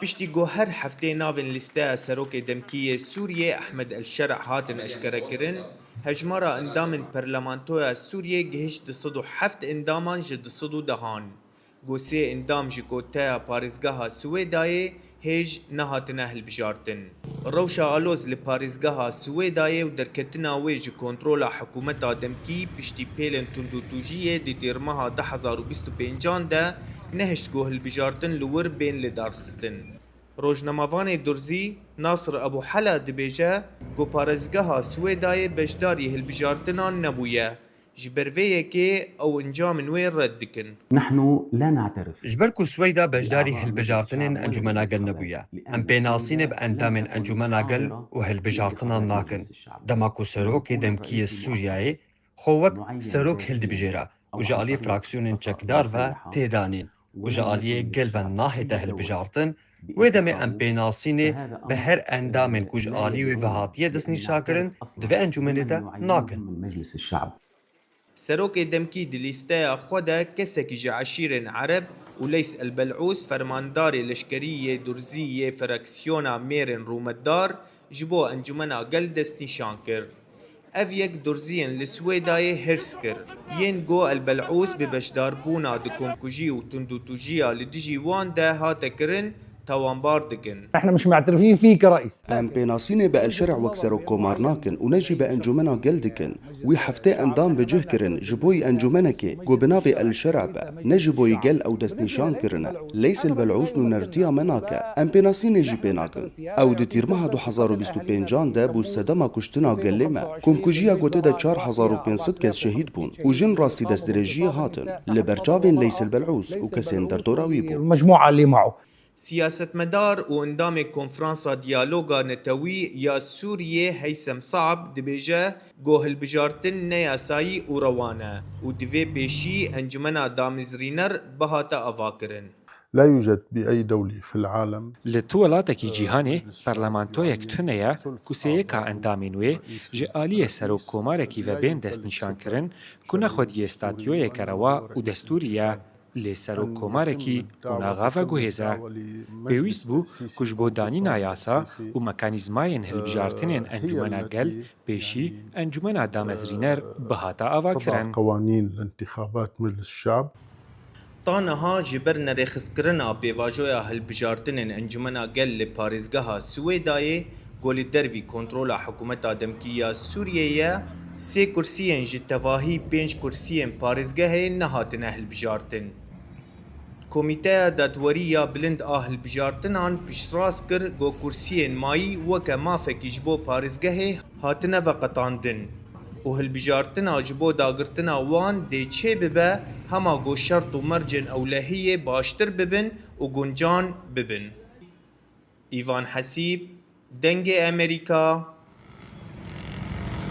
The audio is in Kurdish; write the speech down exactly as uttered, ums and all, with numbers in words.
Piştî ku her heftê navên lîsteya serokê demkî yê Sûriyê Ehmed El Şer'a hatin eşkerekirin, hejmara endamên Parlamentoya Sûriyê gihişt du sed û heft endaman ji du sed û dehan. Ku sê endam ji koteya parêzgeha Swêdayê hêj nehatine hilbijartin. Rewşa Aloz li parêzgeha Swêdayê û derketina wê ji kontrola hikûmeta demkî piştî pêlên tundûtûjiyê di têrmeha du hezar û bîst û pêncan de nehişt ku hilbijartin li wir bên lidarxistin. Rojnamevanê Durzî Nasir Abu Hela dibêje ku parêzgeha Swêdayê beşdarî hilbijartinan nebûye. Ji ber vê yekê ew encamên wê red dikin. نحن لا نعترف Ji ber ku Swêda beşdarî hilbijartinên Encûmena Gel nebûye, em pênasînê bi endamên Encûmena Gel û hilbijartinan nakin. Dema ku serokê demkî yê Sûriyeyê xwe wek serok hildibijêre û ji aliyê fraksiyonên çekdar ve tê danîn û ji aliyê gel ve nahête hilbijartin, wê demê em pênasînê bi her endamên ku ji alî wê ve hatiye destnîşankirin di vê encûmenê de nakin. Serokê demkî di lîsteya xwe de kesekî ji eşîrên Ereb û Leys El Bel'ûs, fermandarê leşkerî yê Durzî yê fraksiyona mêrên rûmetdar, ji bo Encûmena Gel destnîşan kir. Ev yek Durziyên li Swêdayê hêrs kir, yên ku El Bel'ûs bi beşdarbûna di komkujî û tundûtûjiya li dijî wan de hate kirin, tawanbar dikin. احنا مش معترفين فيه كرئيس. Em pênasînê bi El Şer'a wek serokkomar nakin û ne jî bi Encûmena Gel dikin. Wî heftê endam bi cih kirin ji bo yî encûmenekê ku bi navê El Şer'a be, ne ji bo yî gel ew destnîşan kirine. Leys El Bel'ûs nûnertiya me nake. Em pênasînê jî pê nakin. Ew di tîrmeha du hezar û bîst û pêncan de bû sedema kuştina gelê me. Komkujiya ku tê de çar hezar û pênc sed kes şehîd bûn û jin rastî destdirêjiyê hatin. Li ber çavên Leys El Bel'ûs û kesên derdora wî bû. المجموعة اللي معه. Siyasetmedar û endamê Konferansa Diyaloga Netewî ya Sûriyê Heysem Saab dibêje ku hilbijartin ne yasayî û rewa ne û divê pêşî Encûmena Damezrîner bihata avakirin. لا يوجد بأي دولة في العالم Li tu welatekî cîhanê parlamentoyek tune ye ku sêyeka endamên wê ji aliyê serokkomarekî ve bên destnîşankirin ku ne xwediyê statyoyeke rewa û destûrî ye. Lê serokkomarekî qonaxa veguhêze. Pêwîst bû ku ji bo danîna yasa û mekanîzmayên hilbijartinên Encûmena Gel pêşî Encûmena Damezrîner bihata avakirin. قوانين لانتخابات مجلس الشعب. Ta niha ji ber nerêxistkirina pêvajoya hilbijartinên Encûmena Gel li parêzgeha Swêdayê ku li dervî kontrola hikûmeta demkî ya Sûriyê ye, sê kursiyên ji tevahî pênc kursiyên parêzgehê nehatine hilbijartin. Komîteya Dadwerî ya Bilind a Hilbijartinan piştrast kir ku kursiyên mayî weke mafekî ji bo parêzgehê hatine veqetandin û hilbijartina ji bo dagirtina wan dê çêbibe hema ku şert û mercên ewlehiyê baştir bibin û guncan bibin. Îvan Hesîb, Dengê Amerîka,